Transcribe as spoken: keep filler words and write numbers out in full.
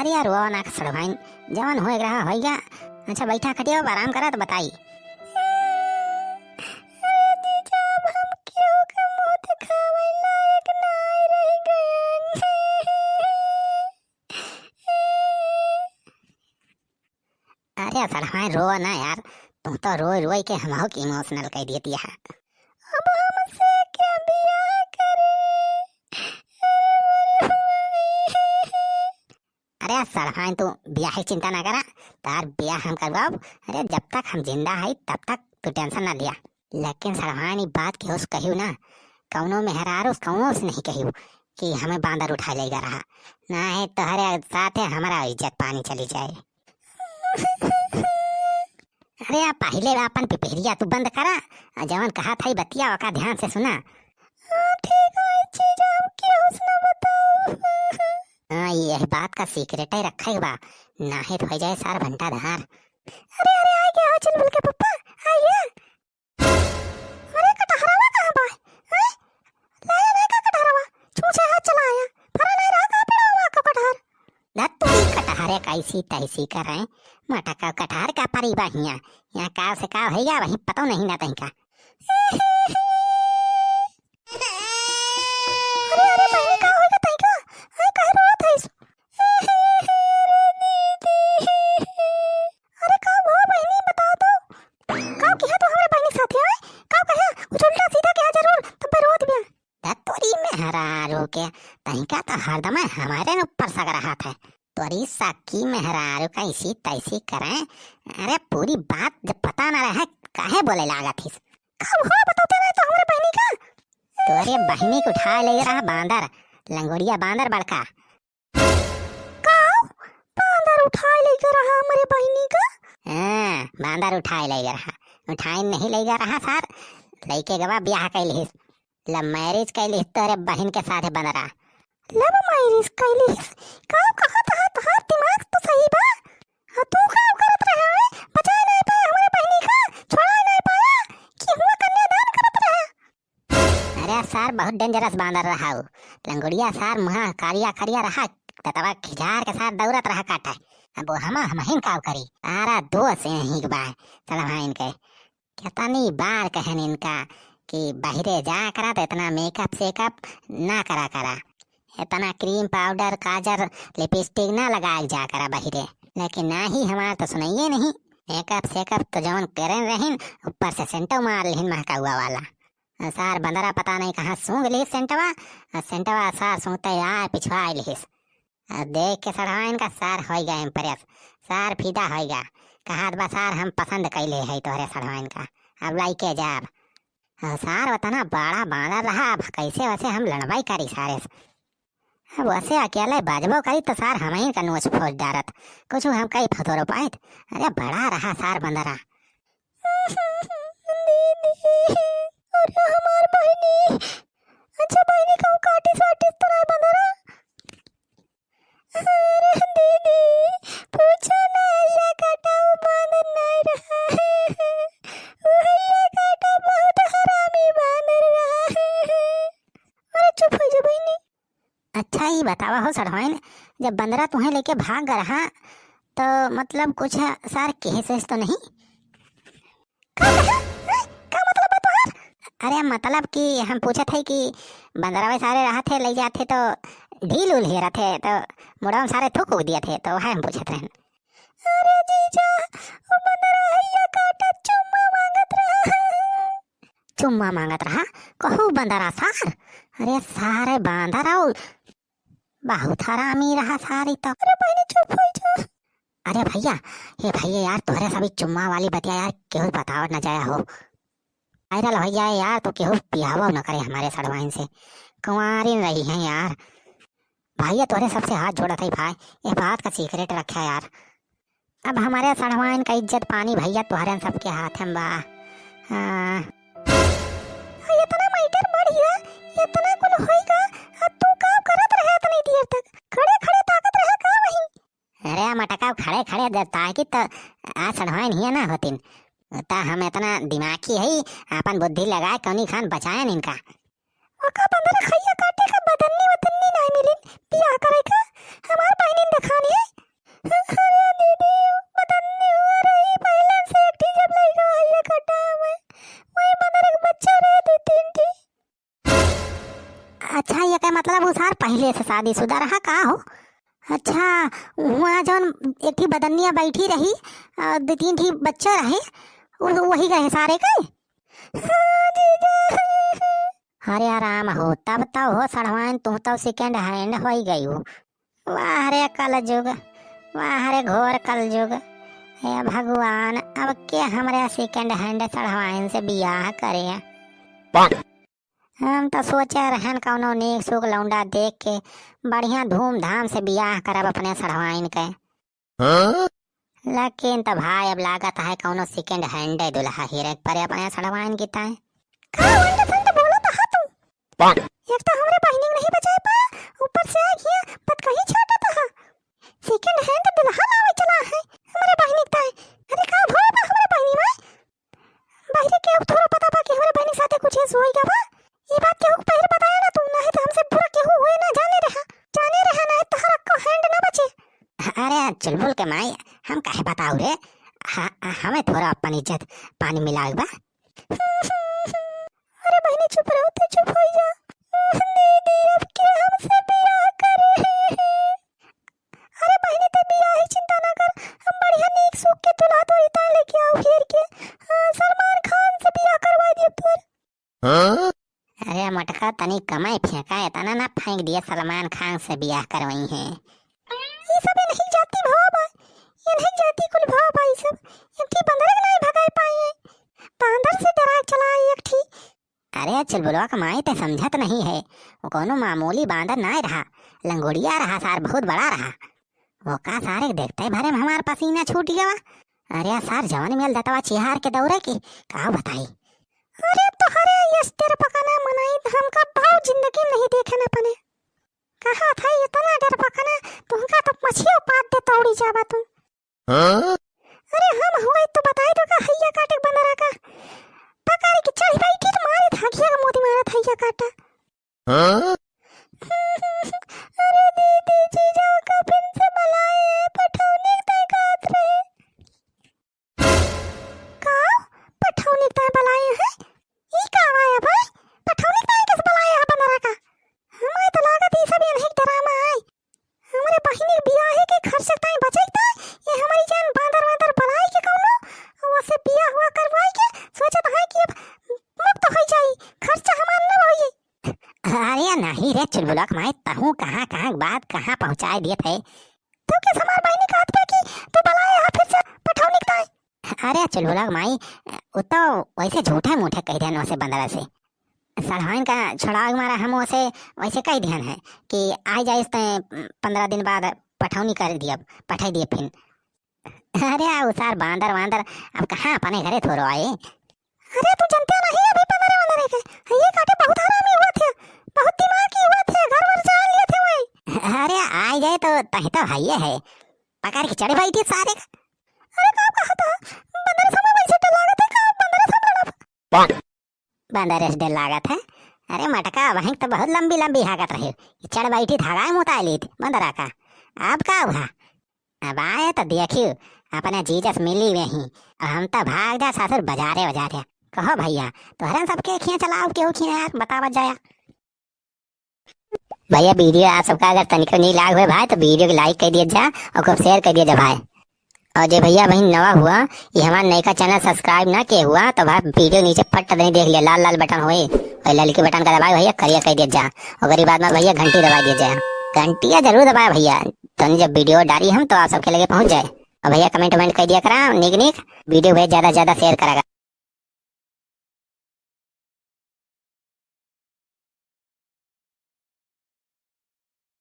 अरे यार, रोवा ना सड़वाइन, जवन होए के रहा, होइगा। अच्छा, बैठा खटिया पर आराम करा तो बताई। अरे जीजा, अब हम केहू के मुंह दिखावे लायक नाय रह गयन। अरे सड़वाइन, रोवा ना यार, तू तो रोई रोई के हमहू के emotional कर देती है। अब हमसे क्या बियाह करे? अरे सड़वाइन, तू बियाह की चिंता ना करा, तार बियाह हम करवाब। अरे जब तक हम जिंदा हई तब तक तू tension ना लिया। लेकिन सड़वाइन, ई बात केहू से कहियो ना, कौनो मेहरारू से, कौनो से नहीं कहियो कि हमें बांदर उठाए लेगा रहा, ना है तोहरे साथे हमारा इज्जत पानी चली जाए। अरे आप पहिले अपन पिपहरिया तू बंद करा, आ जवन कहा था बतिया ओका ध्यान से सुना। हाँ, ठीक है जीजा, हम केहू से ना बताओ। हाँ, यह बात का secret ही रखा ही बा, नाहित हो जाए सार भंटा धार। अरे, अरे, आ गया हो चुलबुल के पप्पा, आ गया। अरे, कटहरवा कहाँ बा? हैं? लाया नहीं का कटहरवा? छूछे हाथ चला आया। फरा नहीं रहा का पेड़वा का कटहर? ना तू ही कटहरे कैसी तैसी करे। मटका कटहर का परी बा हियाँ। यहाँ काव से काव है या वहीं पतो नहीं ना तहीं का। अरे, अरे, बहनी, का होइगा तहीं का? हैं, काहे रोवत हइस? अरे, का हुआ बहनी, बता दो। का किहा तू हमरे बहनी के साथे, हैं? का कहा? कुछ उल्टा सीधा कहा जरूर, तब पे रोवत बिया। द तोरी मेहरारू के, तहीं का तो हरदम हमारे न ऊपर सग रहा था। तोरी सकी मेहरारू कैसी तैसी करे। अरे, पूरी बात जब पता ना रहे, काहे बोले लागत हिस? का हुआ, बताते नहीं तो हमरे बहनी का। तोरे बहनी के उठा ले रहा बांदर, लंगोड़िया बांदर बड़का। का? बांदर उठाए लेके रहा हमरे बहिनी का? हाँ, बांदर उठाए लेके रहा। उठाए नहीं लेके रहा सार, लेके गवा ब्याह कैलिस। Love marriage कैलिस तोरे बहिन के साथे बंदरा। Love marriage कैलिस? का कहत हा, तोहार दिमाग तो सही बा। हाँ, तू का करत रहा है? बचाए नहीं पाए हमरे बहिनी का, छोड़ाए नहीं पाया कि हुआ कन्यादान करत रहा। अरे सार, बहुत dangerous बांदर रहा उ। लंगुड़िया सार, मुहा करिया करिया रहा, दतवा खिजार के सार दौड़त रहा काटे। अब वो हम, हमहिन काव करी? सारा दोष यहीं के बा, सड़वाइन के। कितनी बार कहन इनका कि बहिरे जा करा तो इतना makeup सेकअप ना करा करा, इतना cream, powder, काजर, lipstick ना लगाए जा करा बहिरे। लेकिन ना ही हमार तो सुनइये नहीं। Makeup सेकअप तो जवन करेन रहिन, ऊपर से सेंटो मार लिहिन महकौआ वाला। आ सार बंदरा पता नहीं कहाँ सूंघ लिहिस सेंटवा, आ सेंटवा सार सूंघते आए पिछुआ लिहिस। आ देख के सड़वाइन का सार होइगा impress, सार फिदा होइगा। कहत बा, "सार हम पसंद कैले है तोहरे सड़वाइन का, अब लइके जाब।" आ सार उतना बड़ा बांदर रहा, अब कैसे वैसे हम लड़वाई करी सारे से। अब वैसे अकेले बाजबो करी तो सार हमहिन का नोच फोच डारत, कुछ हम कई फतोरो पाइत। अरे बड़ा रहा सार बंदरा। दीदी, अरे हमार बहिनी। अच्छा बहिनी, कहूँ काटिस वाटिस तो नहीं बंदरा? अरे दीदी, पूछो ना, हल्ला काटा वो बांदर नहीं रहा है। वो हल्ला काटा बहुत हरामी बांदर रहा है। अरे चुप हो जा बहिनी। अच्छा, ई बतावा हो सड़वाइन, जब बंदरा तुहें लेके भाग गया रहा, तो मतलब कुछ सार केस वेस तो नहीं? का कहा? हैं? का मतलब बा तोहार? अरे मतलब कि हम पूछत है कि बंदरवा सारे रहत है, ले जात है तो ढील उल हेरत है, तो मुड़वा में सारे थूक उक दियत है, तो वह हम पूछत रहन। अरे जीजा, वो बंदरा हइया काटत चुम्मा मांगत रहा। चुम्मा मांगत रहा? कहू बंदरा सार? अरे सारे बांदर आओ, बहुत हरामी रहा सारी तो। अरे बहिनी चुप हो जा। अरे भैया, हे भैया यार, तोहरे सभी चुम्मा वाली बतिया यार केहू बतावत न जाया हो। Viral हो जाए यार, तो केहू बियाहो न करे हमारे सड़वाइन से, कुंवारिन रही हैं यार। भैया तोहरे सबसे हाथ जोड़त है भाई, ये बात का secret रखा यार। अब हमारे सड़वाइन का इज्जत पानी भैया तोहरे सबके हाथ में बा। हाँ। इतना matter बढ़ गया, इतना कुल होइगा, अब तू का करत रहे इतनी देर तक? खड़े खड़े ताकत रहे का वहीं? अरे मटका, खड़े खड़े जब ताकी तो आज सड़वाइन हिया ना होतिन, ता हम इतना दिमागी है, अपन बुद्धि लगाए कौनी खान बचाए इनका। ओका बंदर खैया काटे का बदन्नी वतन्नी नहीं मिलिन, बियाह करे का हमार बहिनिन देखानी है। अच्छा, ये का मतलब उ सार पहिले से शादीशुदा रहा का हो? अच्छा, वहाँ जौन एक ठी बदनिया बैठी रही, अ, दो तीन ठी बच्चा रहे, उ-, वही रहे सारे के? हाँ, जीजा। अरे आराम हो, तब तो हो सड़वाइन, तू तो second hand होई गई हो। वाह रे कलजुग, वाह रे घोर कलजुग। हे भगवान, अब के हमरे second hand सड़वाइन से बियाह करे? हम तो सोचे रहन कौनो नीक सूक लौंडा देख के बढ़िया धूमधाम से बियाह करब अपने सड़वाइन के। हाँ? लेकिन तो भाई अब लागत है कौनो second hand दुल्हा हेरे के परे अपने सड़वाइन की ताई। का उल्टा सुल्टा बोलत हा तू? एक तो हमरे बहिनी के नहीं बचाए पा, ऊपर से आ गया बतकही छाटत हा। Second hand दुल्हा लावे चला है हमरे बहिनी के ताई। अरे का भवा बा हमरे बहिनी में? बहिरे केहू के थोड़ा पता बा कि हमरे बहिनी के साथे कुछ ऐसे होई गवा बा? ई बात केहू के पहिले बताया ना तू, नहीं तो हमसे बुरा केहू होए ना, जाने रहा, जाने रहा, नहीं तो हर को hand ना बचे। अरे चुलबुल के माई, हम काहे बताऊ रे? ह-, हमें थोड़ा अपन इज्जत पानी मिलावे बा। अरे बहिनी चुप रहो, तू चुप हो जा। दीदी अब के हमसे बियाह करे? अरे बहिनी, ते बियाह ही चिंता ना कर, हम बढ़िया नीक सूख के दुल्हा तोरी ताई लेके आओ घेर के। हाँ, सलमान खान से बियाह करवा दियो तोर। हाँ? अरे मोटका, तनी कमाई फेंका, इतना ना फेंक दिया, सलमान खान से बियाह करवाई है। ये सब ये नहीं जाती भवा बा, ये नहीं जाती कुल भवा बा, ये सब एक ठी बंदर के नहीं भगाए पाए हैं। बंदर से डरा चला एक ठी। अरे चुलबुलवा के माई, ते समझत नहीं है, वो कोनो मामूली बांदर नाय रहा, लंगोड़िया रहा सार, बहुत बड़ा रहा। वो का सारे के देखते भरे में हमार पसीना छूट गवा। अरे सार जवन मेल दतवा चिहार के दौड़े की, का बताई। अरे तोहरे यस तेरे पकाना मनाई, हमका भाव जिंदगी में नहीं देखे न पने। कहा था इतना डर पकाना, तुमका तो मछियो पात दे तौड़ी जावा तुम। हाँ? अरे हम हुए तो बताई दो का हैया काटे के बंदरा का। पकड़ के चढ़ बैठी तो मारे धागिया का मोती मारा था हैया काटा। हाँ? अरे दीदी जीजा का फिर से बुलाए है, पठौनी तय कहत रहे। का? पठौनी तय बुलाए है? ई का आया भाई? पठौनी तय कैसे बुलाए है बंदरा का? हमारे तो लागत ई सब ये नहीं ड्रामा आए। हमरे बहिनी के बियाहे के खर्चा ताई बचाई ताई, ये हमारी जान बांदर वांदर बनाई के कौनो, ओसे बियाह हुआ करवाई के सोचत है कि अब मुक्त हो जाई, खर्चा हमार न होई। अरे नहीं रे चुलबुलक माई, तहूँ कहाँ कहाँ के बात कहाँ पहुँचाए दिए थे। तू किस हमार बहिनी कहत बे कि तू बुलाए हा फिर से पठौनी के ताई? अरे चुलबुलक माई, उ तो वैसे झूठे मूठे कह देन ओसे बंदरा से। सड़वाइन का छुड़ावे के मारा हम ओसे वैसे कह दिहन है कि आ जाइस तय पन्द्रह दिन बाद पठौनी कर दियब, पठाई दिए फिन। अरे आ उसार बांदर वांदर अब कहाँ अपने घरे थोरो आए। अरे तू जनते नहीं अभी बंदर वांदर है के, ये काटे बहुत हरामी हुआ थे, बहुत दिमागी हुआ थे, घर वर जान लिए थे वही। अरे आ जाए तो तही तो है ये है, पकड़ के चढ़ बैठी सारे का। अरे का कहता, बंदर समय वैसे डर लागत है का, बंदर सब लड़ब। बंदर से डर लागत है। अरे मटका, वहीं तो बहुत लंबी लंबी हाकत रही, चढ़ बैठी धागा मुताई लीत बंदरा का। अब का हुआ? अब आए तो देखियो, अपने जीजस मिली वहीं, और हम तो भाग जा ससुर बजारे बजारे। कहो भैया, तोहरन सबके खिया चलाओ, केहू खिया यार, बतावत जाया। भैया, video आप सबका अगर तनिको नीक लाग होए भाई, तो video के like कर दिया जा और खूब share कर दिया जा भाई। और जे भैया बहिन नवा हुआ, ये हमार नयका channel subscribe ना किए हुआ, तो भाई video नीचे फट दे देख लिया, लाल लाल button होए, और ललकी button का दबाए भैया, करिया कर दिया जा। और गरीब आदमी भैया घंटी दबा दिया जाए, घंटिया जरूर दबाए भैया, तो जब video डाली हम तो आप सबके लगे पहुँच जाए। और भैया comment वमेंट कर दिया करा नीक नीक, video भैया ज्यादा से ज्यादा share करा।